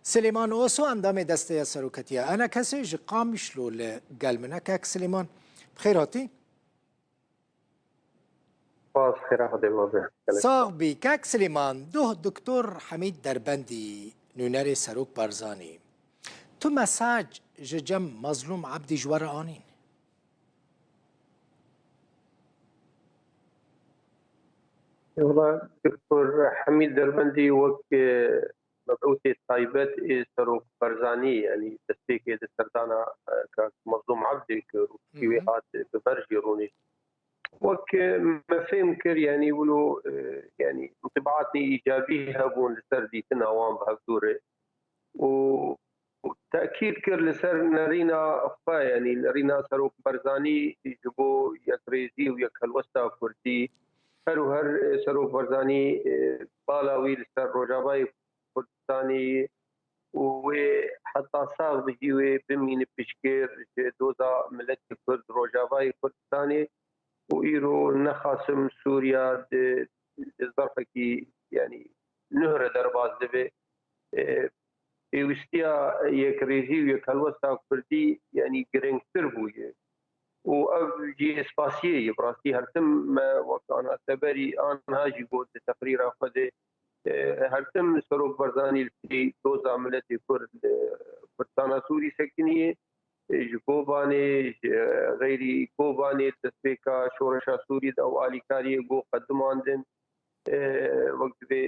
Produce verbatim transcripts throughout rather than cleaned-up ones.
Silêman Oso, endamê Desteya Seroketiya ENKSê ji Qamişlo li gel min e. Kek Silêman, bi xêr hatî. Spas, xêra xwe dê we be. Gelek Sax bî. Kek Silêman, doh Doktor Hemîd Derbendî, nûnerê Serok Barzanî, tu mesaj ji cem Mazlûm Ebdî ji we re anîn? Wela, Doktor Hemîd Derbendî wek, e, mebûtê taybet ê Serok Barzanî, yanî destpêkê di serdana, e, Kak Mazlûm Ebdê kir û piştî wê hat bi ber jî rûnişt. Wek, e, me fêm kir, yanî wilo, e, yanî întibaatê îcabî hebûn li ser dîtina wan bi hevdû re û tekîd kir li ser nerîna xwe, yanî nerîna Serok Barzanî ji bo yekrêzî û yekhelwesta Kurdî. Her û her, e, Serok Barzanî, e, bala wî li ser Rojavayê Kurdistanê û wê heta sax bijî wê bimîne piştgir ji doza miletê Kurd, Rojavayê Kurdistanê û îro nexasim Sûriya di, di zerfekî, yanî nuh re derbas dibe. E, pêwîstiya yekrêzî û yekhelwesta Kurdî, yanî girîngtir bûye. Û ev jî spasiyê ye. Bi rastî her tim me wek ana teberî anha jî got di teqrîra xwe de, e, her tim Serok Barzanî li pêşî doza miletê Kurd, e, Kurdistana Sûrî sekiniye. E, ji Kobanê, ji, e, xeyrî Kobanê, destpêka şoreşa Sûrî de ew alîkariyê got qedimandin. E, wek divê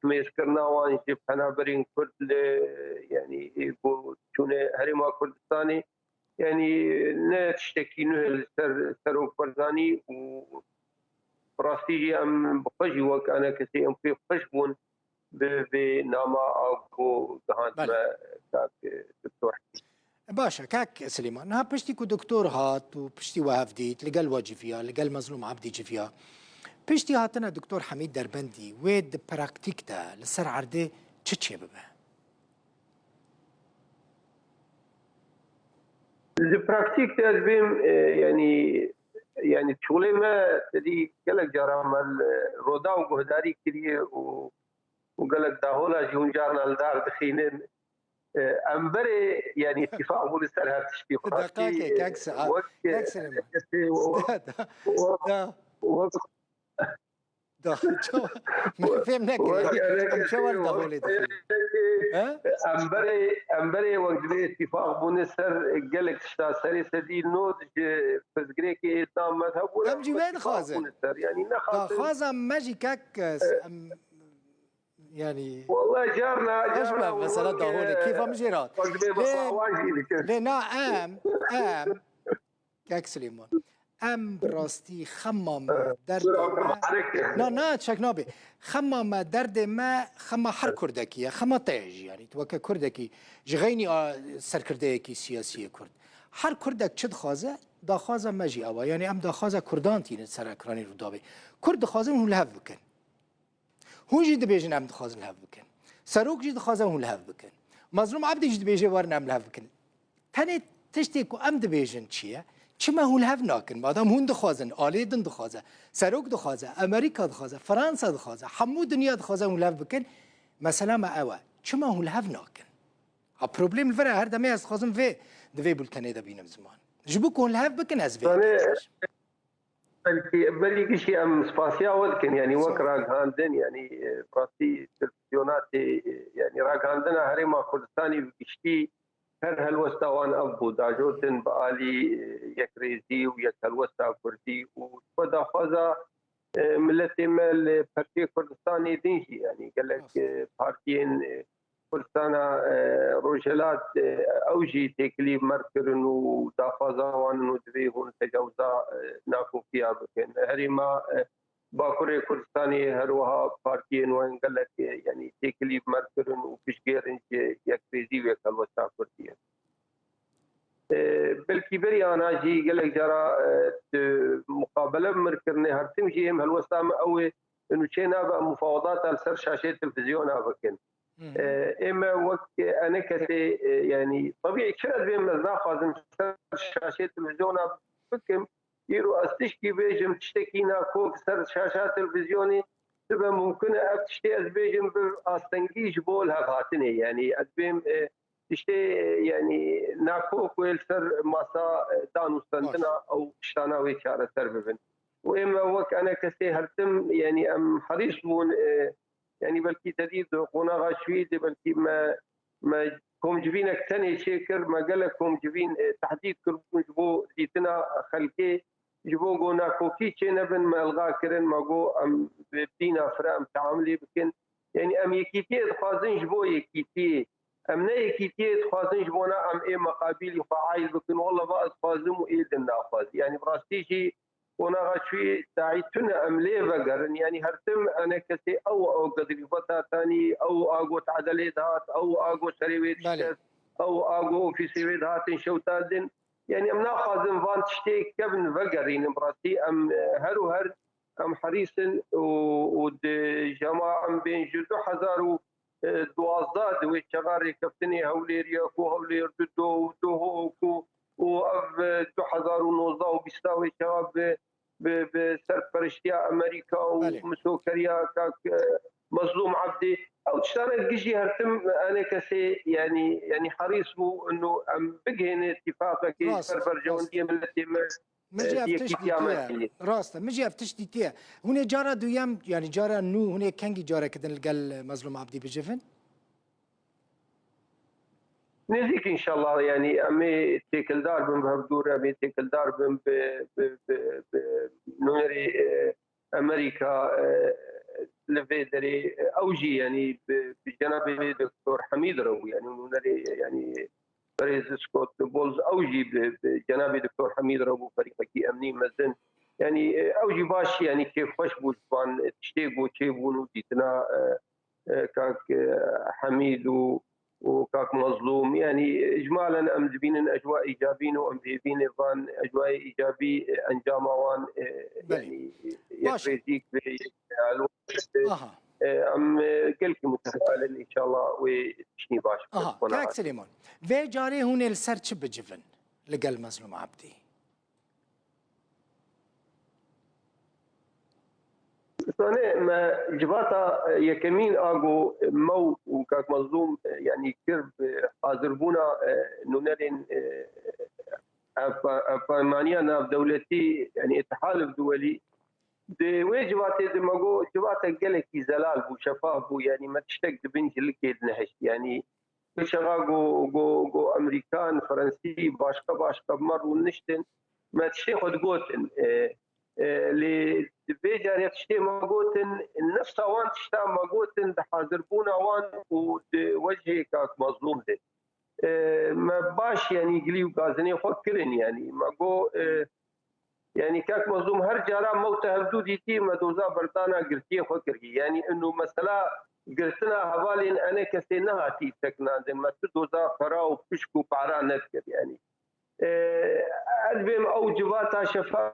himêzkirina wan ji penaberên Kurd li, yanî, e, ku çûne Herêma Kurdistanê, yanî ne tiştekî nû ye li ser Serok Barzanî û bi rastî jî em bi xwe jî wek ENKSê em pê xweş bûn bi vê nama a ku gihand Belê. me kak Doktor. Baş e, kak Silêman. Niha piştî ku doktor hat û piştî we hev dît, li gel we civiya, li gel Mezlûm Ebdî civiya. Piştî hatina doktor Hemîd Derbendî, wê di praktîk de li ser erdê çi çêbibe? Di praktîk de ez bêm, e, yanî, yanî çolê me tedî gelek caran me li roda û guhdarî kiriye û û gelek dahola jî hûn carna li dar dixînin. E, em berê, yanî, îtîfaq bû li ser her tiştî. Bi rastî, deqakê, e, kek Siha-, wek, e, kek Silêman. Wek, wek, Da. wek, Da, çawa? Min fêm nekiriye. Wek, Em çawa li daholê dixînin? He? Em berê, em berê wek divê îtîfaq bûne ser gelek tişta serê sedî nod ji pirsgirêkê êzdam mezheb bûne. Em jî wê dixwazin. Yanî, nexwazin. Daxwaza me jî kek, e, em Yanî Wallahî carna, Baş carna be, mesela wilo daholê, e, kêfa min jê re hat. Bak, divê Lê, mesela wan jî dikin. Lê na em, em, Kek Silêman, em bi rastî xema me, Evet. derdê Buyur, me, Abdullah, hareket et. Na, na, çek nabê. Xema me, derdê me, xema her Evet. Kurdekî ye, xema te ye jî, yanî tu weke Kurdekî, ji xeynî a serkirdeyekî siyasî yê Kurd. Her Kurdek çi dixwaze, daxwaza me jî ew e. Yanî em daxwaza Kurdan tînin ser ekranê Rûdawê. Kurd dixwazin hûn li hev bikin. Hûn jî dibêjin em dixwazin hev bikin. Serok jî dixwaze hûn li hev bikin. Mezlûm Ebdî jî dibêje werin em li hev bikin. Tenê tiştê ku em dibêjin çi ye? Çima hûn li hev nakin? Madam hûn dixwazin, aliyê din dixwaze, Serok dixwaze, Amerîka dixwaze, Fransa dixwaze, hemû dinya dixwaze hûn li hev bikin. Mesela me ew e. Çima hûn li hev nakin? Ha, problem li vir e, her demê ez dixwazim vê, di vê bultenê de bînim ziman. Ji bo ku hûn li hev bikin, ez vê Yanî, dibêjim. Belkî, belkî gişî em spasiya we dikin, yanî wek Sağ ol. Ragihandin, yanî, e, rastî televîzyonatê, e, yanî ragihandina Herêma Kurdistanê bi giştî her helwesta wan ev bû, dajotin bi alî, e, yekrêzî û yekhelwesta Kurdî û xwe daxwaza, e, miletê me li perçeyê Kurdistanê din jî, yanî gelek, Rast. e, partiyên, e, Kurdistana, e, Rojhilat, e, ew jî têkilî merv kirin û daxwaza wan in û divê hûn tecawuza, e, nakokiya bikin. Herêma, e, Bakurê Kurdistanê her wiha partiyên wan gelek, e, yanî têkilî merv kirin û piştgêr in ji yekrêzî û yekhelwesta Kurdî ye. E, belkî berî ana jî gelek cara, e, di muqabele bi mir kirine, her tim jî êm helwesta me ew ê, nûçe nabe em mufawedata li ser şaşeyê televîzyona bikin. Hı hı. E, ê me wek ENKSê, e, yanî, tebî çira dibê me ez naxwazim ser şaşeyê televîzyona bikim, îro ez tişkî bêjim, tiştekî nakok ser şaşa televîzyonê, Dibe mumkin e ev tiştê ez bêjim bi astengî ji bo lihevhatinê. Yanî ez bêm, e, tiştê, e, yanî nakok wê li ser masa, e, danûstendina ew tiştana wê çareser bibin. Û ê me wek enekesê her tim, yanî em herîs bûn, e, yanî belkî te dît di qonaxa çûyî de belkî me, me komcivînek tenê çêkir, me gelek komcivîn, e, tehdît kiribûn ji bo dîtina xelkê, ji bo ku nakokî çênebin, me ilga kirin, me got em bi dîna fira em teamilê bikin. Yanî em yekîtiyê dixwazin ji bo yekîtiyê. Em ne yekîtiyê dixwazin ji bona em ê meqabîlî xwe ayl bikin. Walla va ez dixwazim û ê din naxwaz. Yanî bi rastî jî qonaxa çûyî daî tune em lê vegerin. Yanî her tim enekesê ew, ew gedrîveta tanî, ew a got edelê dihat, ew a got serê wê Belê. dişket, ew a got ofîsê wê dihatin şewta din. Yanî em naxwazin van tiştê kevin vegerînin. Bi rastî em, e, her û her em herîs in û, û di jema em bên ji du hezar û duwazdeh di wê çaxa rêkeftinê Hewlêrî ya ku Hewlêr di do û Duhok û, û ev, e, du hezar û nozdeh û bîsta wê çaxa bi, bi, bi serperiştiya Amerîka û Belê. misokeriya kak, e, Mezlûm Ebdî. Ew tiştane gijî her tim enekesê, yanî, yanî herîs bû ino em bigihêne îtîfaqekê Rast, ser berjewendiyê rast. miletê me. Min jî ev tişt dîtiye. Rast e. Min jî ev tişt dîtiye. Hûn ê cara duyem, yanî cara nû, hûn ê kengî careke din li gel Mezlûm Abdî bicivin? Nêzîk înşallah, yanî em ê têkildar bin bi hevdû re, em ê têkildar bin bi, bi, bi, bi nûnerê, e, Amerîka, e, li vê derê, e, ew jî, yanî bi, bi cenabê Doktor Hemîd re bû, yanî nûnerê, yanî Berêz Scott Bowles, ew jî bi, bi cenabê Doktor Hemîd re bû, ferîqekî emnî mezin. Yanî, e, ew jî baş, yanî kêfxweş bû ji van tiştê ku çêbûn û dîtina, e, e, kak, e, Hemîd û, û kak Mezlûm. Yanî, e, icmalen em dibînin ecwa îcabî ne û em hêvî ne van ecwayê îcabî, e, encama wan, e, Belê. yanî, e, Baş e. yekrêzîk ve, e, Aha. E, em, e, gelkî mutefal in, înşallah wê tiştî baş Aha, bikun. Kak Silêman, vê carê hûn ê li ser çi bicivin li gel Mezlûm Abdî? Zanê me civata, e, yekemîn a ku me û Kak Mezlûm, e, yanî kir bi hazirbûna, e, nûnerên, e, ev, ev peymaniya navdewletî, yanî Îtihal Duwelî, Di wê civatê de me got, civatek gelekî zelal bû, şefaf bû, yanî me tiştek di bin cilikê dinihişt. Yanî tu çaxa got, got, got Amerîkan, Frensî, başqa, başqa bi me rûniştin, me tiştê xwe digotin. E, e, lê di vê carê tiştê me gotin, nefsa wan tişta me gotin, di hazirbûna wan û di wecihê Kak Mezlûm de. E, me baş, yanî gilî û gazinê xwe kirin, yanî me got, e, Yanî kak Mezlûm, her cara me û te hevdû dîtî, me doza berdana girtiyê xwe kirî. Yanî ino mesela girtina hevalên enekesê nehatî sekinandin. Me tu doza xera û pişk û para nedikir. Yanî, e, ez bêm ew civata şefaf,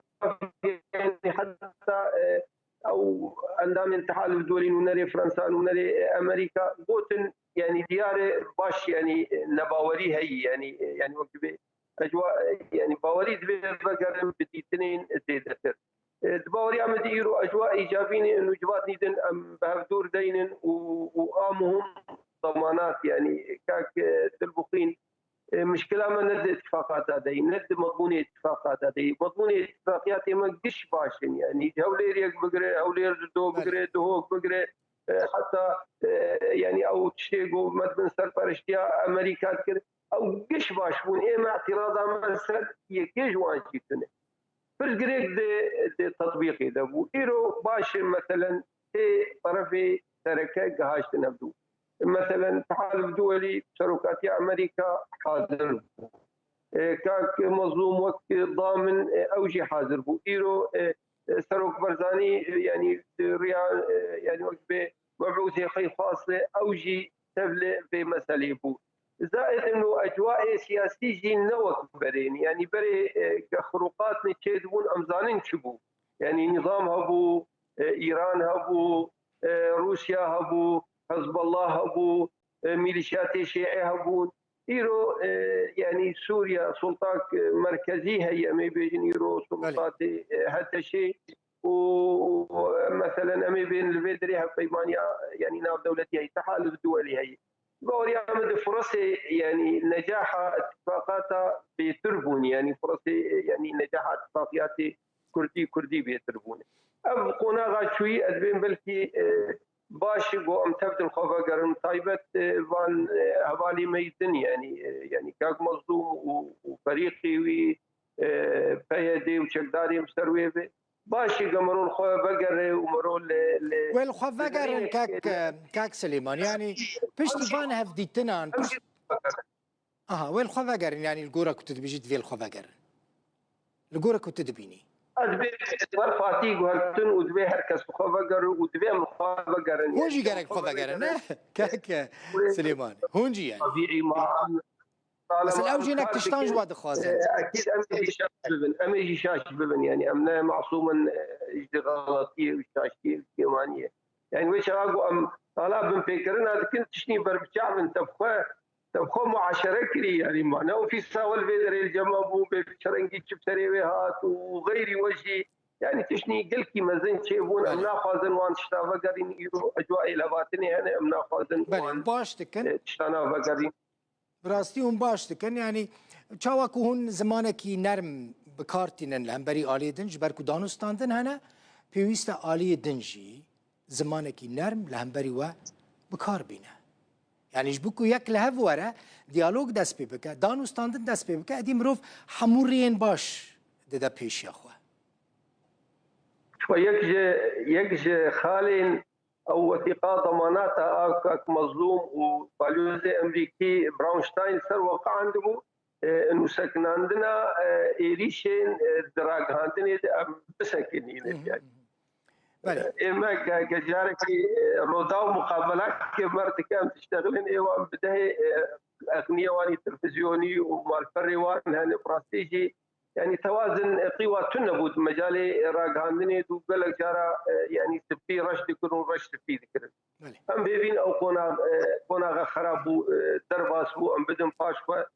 yanî heta, e, ew endamên Tehaluf Duwelî, nûnerê Fransa, nûnerê, e, Amerîka gotin, yanî diyar e baş, yanî, e, nebawerî heyî, yanî, e, yanî wek dibê ecwa, yanî bawerî divê vegerin bi dîtinên zêdetir. E, di baweriya min de îro ecwa îcabî ne, û civatnî din em bi hevdûr deynin û, û a muhim zemanat, yanî kak, e, Dilbixwîn, e, mişkila me ne di îtifaqata de yî, ne di mezmûnê îtifaqata de yî. Mezmûnê îtifaqiyatê me giş baş in, yanî Hewlêr yek bigire, Hewlêr di do Belê. bigire, Duhok bigire, e, heta, e, yanî ew tiştê ku me di bin serperiştiya Amerîka dikir, ew giş baş bûn. Ê me îtîraza me ser yekê ji wan jî tune. Pirsgirêk di, di tetbîqê de bû. Îro baş e, meselen, sê terefê sereke gihaştin hevdû. Meselen, Tehaluf Duwelî, serokatiya Amerîka hazir bû. E, kak Mezlûm wek damin, e, ew jî hazir bû. Îro, e, e, Serok Barzanî, e, yanî, e, riya, e, yanî wek bê mebûsê xwe xwast, e, ew jî tevlê vê meselê bû. Zaîd û ecwayê siyasî jî ne wek berê ne. Yanî berê, e, ke xiroqatnê çêdibûn, em zanin çi bû. Yanî nîzam hebû, e, Îran hebû, e, Rûsya hebû, Hezbollah hebû, e, mîlîşyatê şîî hebûn. Îro, e, yanî Sûriya, sultak, e, merkezî heye, em ê bêjin îro Belê. sultatê, e, HTŞê, û, û, meselen, em ê bên li vê derê hevpeymaniya, yanî navdewletî heyî, tehaluf duwelî heyî. Baweriya min di furesê, yanî necaha îttifaqata bêtir bûn, yanî furesê, yanî necaha îttifaqiyatê Kurdî, Kurdî bêtir bûn. Ev qonaxa çûyî, ez bên belkî, e, baş e ku em tev di xwe vegerin, taybet, e, van, e, hevalê me yî din, yanî, e, yanî Kak Mezlûm û, û ferîqê wî, e, P Y D û çekdarên bi ser wê be. Baş e ku mero li xwe vegere û mero li, li, Wê li xwe li vegerin, derînê kak, kak Silêman. Yanî piştî van hevdîtinan, pişt-, aha, wê li xwe vegerin, yanî li gora ku tu dibêjî divê li xwe vegerin. Li gora ku tu dibînî. Ez divê wer Fatî guhertin û divê her kes li xwe vegere û divê em li xwe vegerin. Hûn jî gerek li xwe vegerin, ne? Kak Silêman. Hûn jî yanî. Tebîî ma Mesela ew jî nek tiştan ji we dixwazin. E, ekîd em ê jî şaş bibin. Em ê jî şaş bibin. Yanî em ne masûm in, e, ji xeletiyê û şaşiyê û kêmaniyê. Yanî wê çaxa ku em qala binpêkirina dikin, tiştî berbiçav in, tevxwe, tevxwe muaşere kirî. Yanî ma ne ofîsa we li vê derê li cem me bû, bê çi rengî çi bi serê wê hat û xeyrî we jî. Yanî tiştî gelkî mezin çêbûn. Em Belê. naxwazin wan tişta vegerîn. Îro ecwayê levhatinê hene, em naxwazin Belê, wan, baş dikin. e, tiştana vegerîn. Bi rastî hûn baş dikin. Yanî çawa ku hûn zimanekî nerm bi kar tînin li hemberî aliyê din, ji ber ku danûstandin hene, pêwîst e aliyê din jî zimanekî nerm li hemberî we bi kar bîne. Yanî ji bo ku yek li hev were, diyalog dest pê bike, danûstandin dest pê bike, êdî mirov hemû rêyên baş dide pêşiya xwe. Çima yek ji, yek ji xalên ew wesîqa demanata a Kak Mezlûm û balyozê Emerîkî Brownstein ser we qehendibû, e, nûsekinandina, e, êrîşên, e, di ragihandinê de em bisekinînin. Hı hı, hı hı. Belê. E, me ge-, ge carekî, e, roda û muqabelakê me re dike, em diştexilin, ê wan bi dehê, e, exniyê wan î televîzyonî û malperê wan hene, bi rastî jî, yanî tewazin, e, qîwa tune bû di mecalê ragihandinê de û gelek cara, e, yanî spî reş dikirin û reş spî dikirin. Belê. Em bêvîn ew qona-, e, qonaxa xerab bû, e, derbas bû, em bidin paş xwe.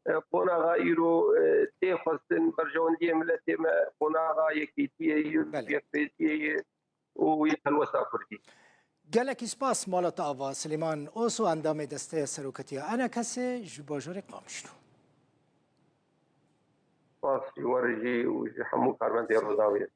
E, qonaxa îro, e, tê xwestin, berjewendiyê miletê me, qonaxa yekîtiyê ye, Belê. yekpêtiyê ye û yê helwesta Kurdî. Gelekî spas mala te ava Silêman Oso, endamê Desteya Seroketiya ENKSê ji bajarê Qamişlo. Spas ji we re jî û ji hemû karmendê Rûdawê.